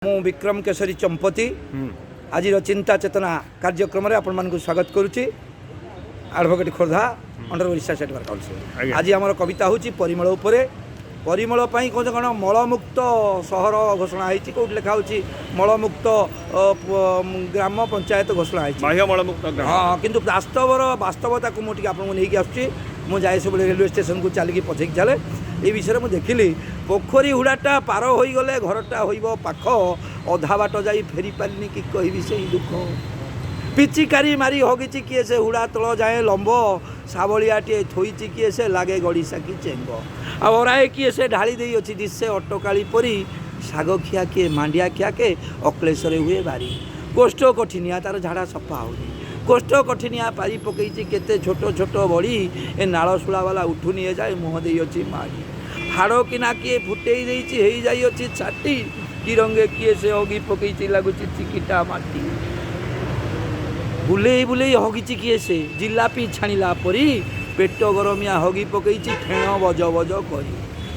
ମୁଁ ବିକ୍ରମ କେଶରୀ ଚମ୍ପତି, ଆଜିର ଚିନ୍ତା ଚେତନା କାର୍ଯ୍ୟକ୍ରମରେ ଆପଣମାନଙ୍କୁ ସ୍ୱାଗତ କରୁଛି। Advocate, Khordha, under Odisha State Bar Council. ଆଜି ଆମର କବିତା ହେଉଛି ପରିମଳ ଉପରେ। ପରିମଳ ପାଇଁ କହୁଛ କ'ଣ, ମଳମୁକ୍ତ ସହର ଘୋଷଣା ହେଇଛି, କେଉଁଠି ଲେଖା ହେଉଛି ମଳମୁକ୍ତ ଗ୍ରାମ ପଞ୍ଚାୟତ ଘୋଷଣା ହେଇଛି। ବାହ୍ୟ ମଳମୁକ୍ତ ଗ୍ରାମ। ହଁ, କିନ୍ତୁ ବାସ୍ତବତାକୁ ମୁଁ ଟିକେ ଆପଣଙ୍କୁ ନେଇକି ଆସୁଛି। ମୁଁ ଯାଏ ସବୁବେଳେ ରେଲୱେ ଷ୍ଟେସନକୁ, ଚାଲିକି ପଛେଇକି ଚାଲେ। ଏ ବିଷୟରେ ମୁଁ ଦେଖିଲି, ପୋଖରୀ ହୁଡ଼ାଟା ପାର ହୋଇଗଲେ ଘରଟା ହୋଇବ ପାଖ, ଅଧା ବାଟ ଯାଇ ଫେରି ପାରିନି, କି କହିବି ସେଇ ଦୁଃଖ। ପିଚିକାରି ମାରି ହଗିଛି କିଏ ସେ ହୁଡ଼ା ତଳ ଯାଏଁ ଲମ୍ବ, ଶାବଳିଆଟିଏ ଥୋଇଛି କିଏ ସେ, ଲାଗେ ଗଡ଼ିଶା କି ଚେଙ୍ଗ। ଆଉ ଅରାଏ କିଏ ସେ ଢାଳି ଦେଇଅଛି, ଦିଶେ ଅଟକାଳି ପରି। ଶାଗ ଖିଆ କିଏ, ମାଣ୍ଡିଆ ଖିଆ କିଏ, ଅକ୍ଳେଶରେ ହୁଏ ବାରି। କୋଷ୍ଠ କଠିନିଆ ତାର ଝାଡ଼ା ସଫା ହେଉନି, କୋଷ୍ଠ କଠିନିଆ ପାରି ପକେଇଛି କେତେ ଛୋଟ ଛୋଟ ବଡ଼ି। ଏ ନାଳ ଶୁଳାବାଲା ଉଠୁନି ଏ ଯାଏ, ମୁହଁ ଦେଇଅଛି ମାଡ଼ି। ହାଡ଼ କିନା କିଏ ଫୁଟେଇ ଦେଇଛି, ହେଇଯାଇଅଛି ଛାଟି। କି ରଙ୍ଗେ କିଏ ସେ ହଗି ପକେଇଛି, ଲାଗୁଛି ଚିକିଟା ମାଟି। ବୁଲେଇ ବୁଲେଇ ହଗିଛି କିଏ ସେ, ଜିଲାପି ଛାଣିଲା ପରି। ପେଟ ଗରମିଆ ହଗି ପକେଇଛି ଫେଣ ବଜ ବଜ କରି।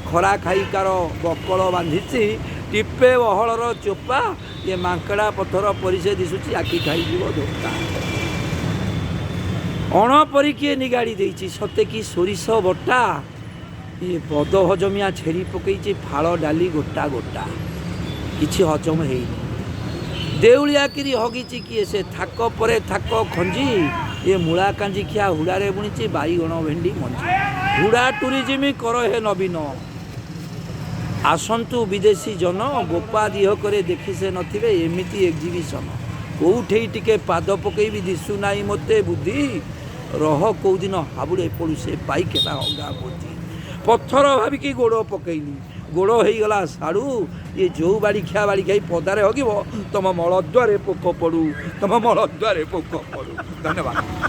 ଖରା ଖାଇକାର ବକଳ ବାନ୍ଧିଛି ଟିପେ ବହଳର ଚୋପା, ଇଏ ମାଙ୍କଡ଼ା ପଥର ପରି ସେ ଦିଶୁଛି, ଆଖି ଖାଇଯିବ ଧୋକା। ଅଣ ପରି କିଏ ନିଗାଡ଼ି ଦେଇଛି, ସତେ କି ସୋରିଷ ବଟା। ଇଏ ବଦ ହଜମିଆ ଛେରି ପକେଇଛି ଫାଳ ଡାଲି ଗୋଟା ଗୋଟା, କିଛି ହଜମ ହେଇନି। ଦେଉଳିଆ କିରି ହଗିଛି କିଏ ସେ ଥାକ ପରେ ଥାକ ଖଞ୍ଜି। ଏ ମୂଳା କାଞ୍ଜି ଖିଆ ହୁଡ଼ାରେ ବୁଣିଛି ବାଇଗଣ ଭେଣ୍ଡି ମଞ୍ଜି। ହୁଡ଼ା ଟୁରିଜିମି କର ହେ ନବୀନ, ଆସନ୍ତୁ ବିଦେଶୀ ଜନ। ବୋପା ଦିହକରେ ଦେଖି ସେ ନଥିବେ ଏମିତି ଏକ୍ଜିବିସନ। କୋଉଠେଇ ଟିକେ ପାଦ ପକେଇବି ଦିଶୁ ନାହିଁ ମୋତେ ବୁଦ୍ଧି। ରହ କୋଉଦିନ ହାବୁଡ଼େ ପଡ଼ୁ ସେ ପାଇଖାନା ହଗା ମୋଦି। ପଥର ଭାବିକି ଗୋଡ଼ ପକେଇଲି, ଗୋଡ଼ ହେଇଗଲା ସାଡ଼ୁ। ଇଏ ଯେଉଁ ବାଡ଼ି ଖିଆ ବାଡ଼ି ଖାଇ ପଦାରେ ହଗିବ, ତମ ମଳଦ୍ୱାରେ ପୋକ ପଡ଼ୁ, ତମ ମଳଦ୍ୱାରେ ପୋକ ପଡ଼ୁ। ଧନ୍ୟବାଦ।